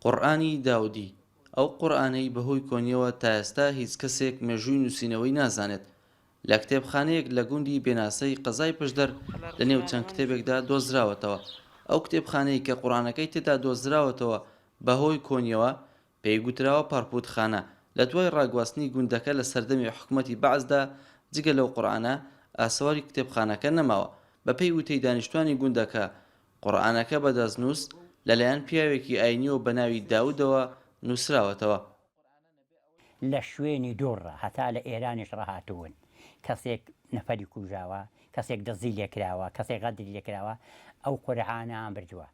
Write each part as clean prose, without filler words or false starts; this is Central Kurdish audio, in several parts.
قورئانی داودی، ئەو قورئانەی بەهۆی کۆنییەوە تا ئێستا هیچ کەسێک مێژووی نووسینەوەی نازانێت، لە کتێبخانەیەک لە گوندی بێناسەی قەزای پشدەر لەنێو چەند کتێبێکدا دۆزراوەتەوە. ئەو کتێبخانەی کە قورئانەکەی تێدا دۆزراوەتەوە بەهۆی کۆنییەوە پێی گوتراوە پەڕپووتخانە. لە دوای ڕاگواستنی گوندەکە لە سەردەمی حکومەتی بەعسدا جگە لەو قورئانە ئاسەواری کتێبخانەکە نەماوە. بەپێی وتەی دانیشتوانی گوندەکە قورئانەکە بە دەستنووس لەلایەن پیاوێکی ئاینییەوە بە ناوی داودەوە نووسراوەتەوە. لە شوێنی دوور ڕا هەتا لە ئێرانیش ڕاهاتوون کەسێک نەفەری کوژاوە، کەسێک دزی لێ کراوە، کەسێک غەدری لێ کراوە ئەو قورعانەیان بردووە.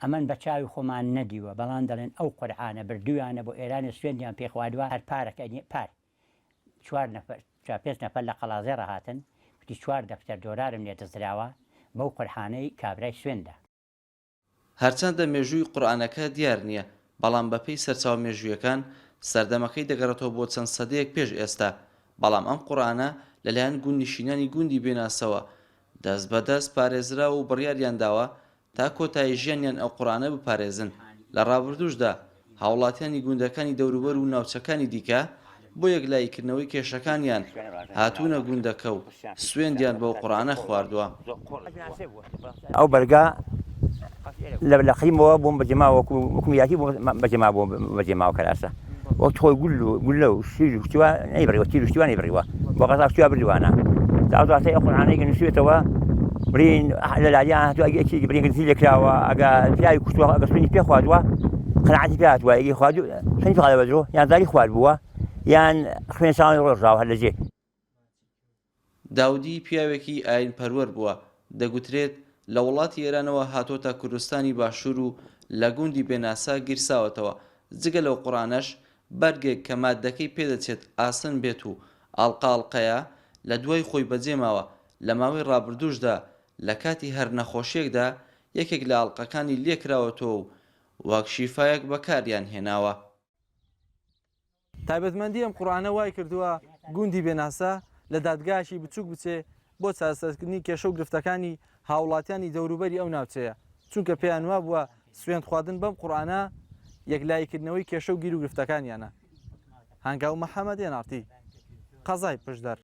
ئەمن بە چاوی خۆمان نەدیوە بەڵام دەڵێن ئەو قورعانە بردوویانە بۆ ئێران و سوێندیان پێ خواردووە هەر پارەکە نیە پار چوار نەفەر چوار پێنج نەفەر لە قەڵازێ ڕاهاتن کوتی چوار دەفتەر دۆلارم لێ دزراوە بەو قورعانەی کابرای سوێندە. هەرچەندە مێژووی قورئانەکە دیار نییە، بەڵام بەپێی سەرچاوە مێژوویەکان سەردەمەکەی دەگەڕێتەوە بۆ چەند سەدەیەک پێش ئێستا، بەڵام ئەم قورئانە لەلایەن گوندنشینانی گوندی بێناسەوە دەست بە دەست پارێزراوە و بڕیاریان داوە تا کۆتایی ژیانیان ئەو قورئانە بپارێزن، لە ڕابردووشدا هاوڵاتیانی گوندەکانی دەوروبەر و ناوچەکانی دیکە بۆ یەکلاییکردنەوەی کێشەکانیان هاتوونە گوندەکە و سوێندیان بەو قورئانە خواردووە. ئەو بەرگە لە لە قیمەوە بۆم بەجێما وەکو وەکو میراتی بۆم بەجێما بۆم بەجێماوە کەراسە وەک خۆی گول و گولە و شیر و شتیوا نەیبڕیوە تیر و شتیوا نەیبڕیوە بۆ غەزا شتیوا بردوانە تا ئەو دواتە ئەو قورئانەی کە نووسیوێتەوە برین لە لاریان هاتووە ئەگە یەکێکی برین گرتی لێکراوە ئەگە پیاوی کوشتووە ئەگە سوێنی پێ خواردووە قەناعەتی پێ هاتووە ئەگە خواردوو خوێنی پێ خواردووە بەدرۆ یان زاری خواردبووە یان خوێن چاوانی ڕۆژاوە هەر لەجێ داودی پیاوێکی ئایین پەروەر بووە، دەگوترێت لە وڵاتی ئێرانەوە هاتۆتە کوردستانی باشوور و لە گوندی بێناسە گیرساوەتەوە، جگە لەو قورئانەش بەرگێک کە ماددەکەی پێدەچێت ئاسن بێت و ئاڵقە ئاڵقەیە لە دوای خۆی بەجێماوە، لە ماوەی ڕابردووشدا لە کاتی هەر نەخۆشییەکدا یەکێک لە ئاڵقەکانی لێکراوەتەوە و وەک شیفایەک بەکاریان هێناوە. تایبەتمەندی ئەم قورئانە وای کردووە گوندی بێناسە لە دادگایەکی بچووک بچێ بۆ چارەسەرکردنی کێشە و گرفتەکانی هاوڵاتیانی دەوروبەری ئەو ناوچەیە، چونکە پێیان وابووە سوێند خواردن بەم قورئانە یەکلاییکردنەوەی کێشە و گیروگرفتەکانیانە. هەنگاو محەمەد، ئێن ئاڕ تی، قەزای پشدەر.